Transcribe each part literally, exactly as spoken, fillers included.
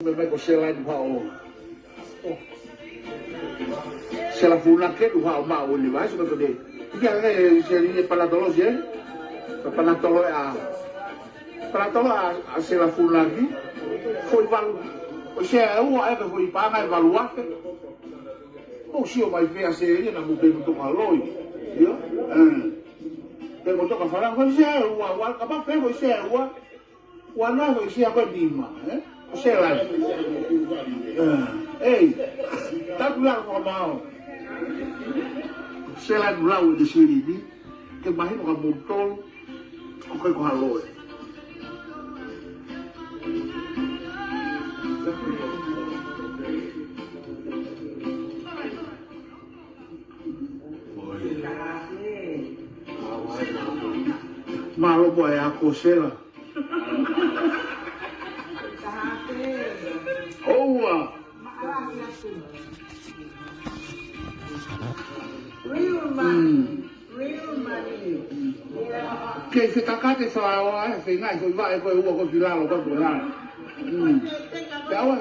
Meimei ko Sela ʻi Nuhaʻo. Sela Funaki ʻi Nuhaʻo maʻu ʻene vahe, so ko te. Ia, ʻe, Sela ʻi Panatolo, Sela. Ka Panatolo ʻa. Panatolo ʻa, ʻa Sela Funaki. Foʻi valu. ʻO Sela ʻe ua ʻe ka foʻi paʻanga ʻe valu afe. ʻO sio mai pē ʻa Sela ia naʻa mo pē mo toka loi. Ia. ʻE. Pē mo toka fala, ko Sela ʻe ua, ua, kapau pē ko Sela ʻe ua. Ua noa ko Sela ko e nima, ē? Ko Sela. ʻE, ei, taku la ko mau. Sela ʻe lau ʻi Sila ni, ke mahino kia moutolu, ʻoku ʻikai ko ha loi. Mālō mo e ako Sela. ʻOua. Real money. Mm. Real money. Yeah. Ke fetakate falaoa, ē, feinga ʻe foʻi vaʻe ko ē ua ko ē ki lalo, ko ē ko ē. Mm. Pea ʻoua.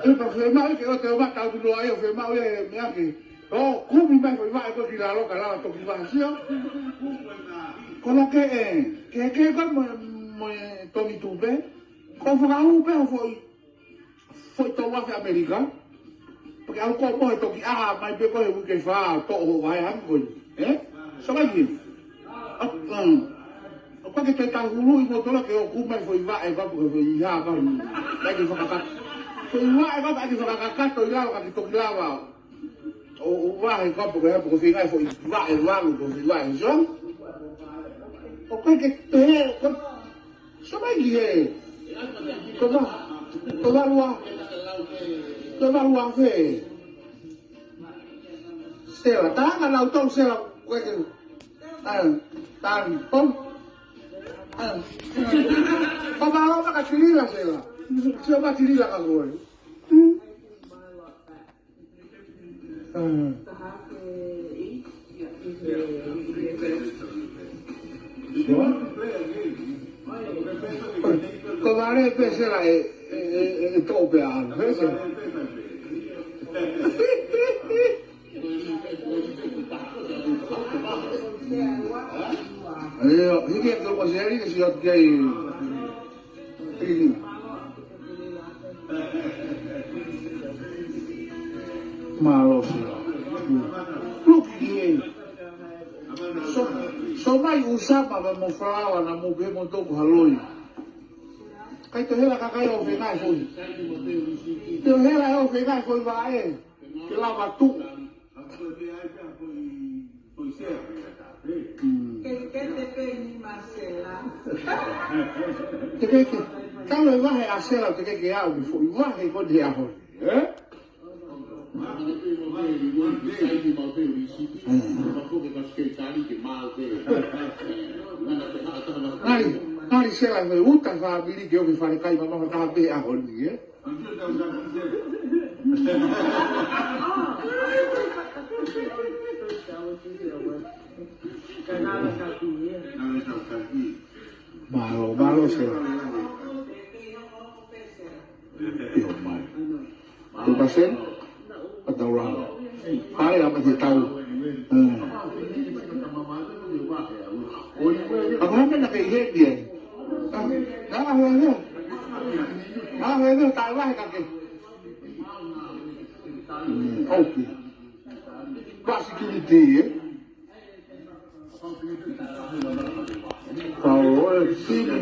ʻE, pea fiemaʻu ke ʻoua te ʻoua tau tunoa ʻo fiemaʻu e meʻa ke. ʻO kumi mai foʻi vaʻe ko ē ki lalo ka lava toki vahe sio. Ko la ke ē, ke, ke ko mo, mo e Tongitupe. Ko fakahū pē ho foʻi, foʻi tolu afe ʻAmelika. Pea ke ʻalu ko mo he toki ʻā mai pē ko he uike fā, toʻo ho vahe hangē ko eni. Ē? So mai ki. ʻO, um, ʻoku ʻikai ke te tau hulu ʻi moutolu ke ʻoua kumi mai foʻi vaʻe ka pu ke foʻi hā ka. Ka ke fakaka-. Foʻi vaʻe ka ke fakakakato ʻi lalo ka ke toki lava. ʻO, ʻo vahe ka pu ke, pu ke feinga ʻe foʻi vaʻe valu ko foʻi vaʻe so. ʻOku ʻikai ke te he, ko, so mai ki he. Ko ma, ko valu a, ko valu afe. Sela, tā ka lau tau Sela, ko e ke. ʻA, tā ni, pau. ʻA. Papa, ʻo maka tilila Sela. Sio maka tilila ka koe. Hmm. Ko vale pē Sela ʻe, ʻe, ʻe, ʻe toʻo pē ʻa, pē Sela. ʻIo, hiki atu ko Sela ke sio atu ki ai. Mālō Sela. Look here. So, so mai ʻusama ma mo falaoa naʻa mo pē mo toku ha loi. ʻIkai te u hela kakai ʻo feinga ʻe foʻi. Te u hela ʻo feinga ʻe foʻi vaʻe. Ke lava tuʻu. Mm. Ke, ke te peni ma Sela. Te ke ke, kalo e vahe ʻa Sela, te ke ke au ki foʻi vahe ko te aho. Ē? Ngari, ngari Sela, he uta fāmili ke ʻomi fale kai ma maha taha pē aho ni, ē? Mālō, mālō Sela. ʻIo mai. Two percent? Ka tau lava. Hai, apa te tau. Hmm. Apa hana na kei hedi ai? Ah, na, na, na. Na, na, na, tai vai ka ke. Hmm, okay. Kwa security, ē? Ka o e sini.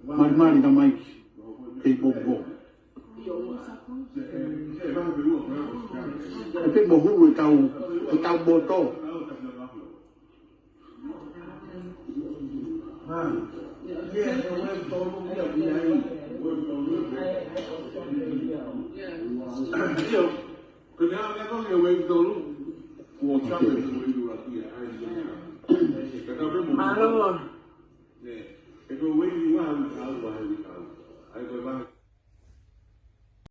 Mali mali na mai. Kei bobo. ʻE te mo hulu e tau, e tau boto. Mālō.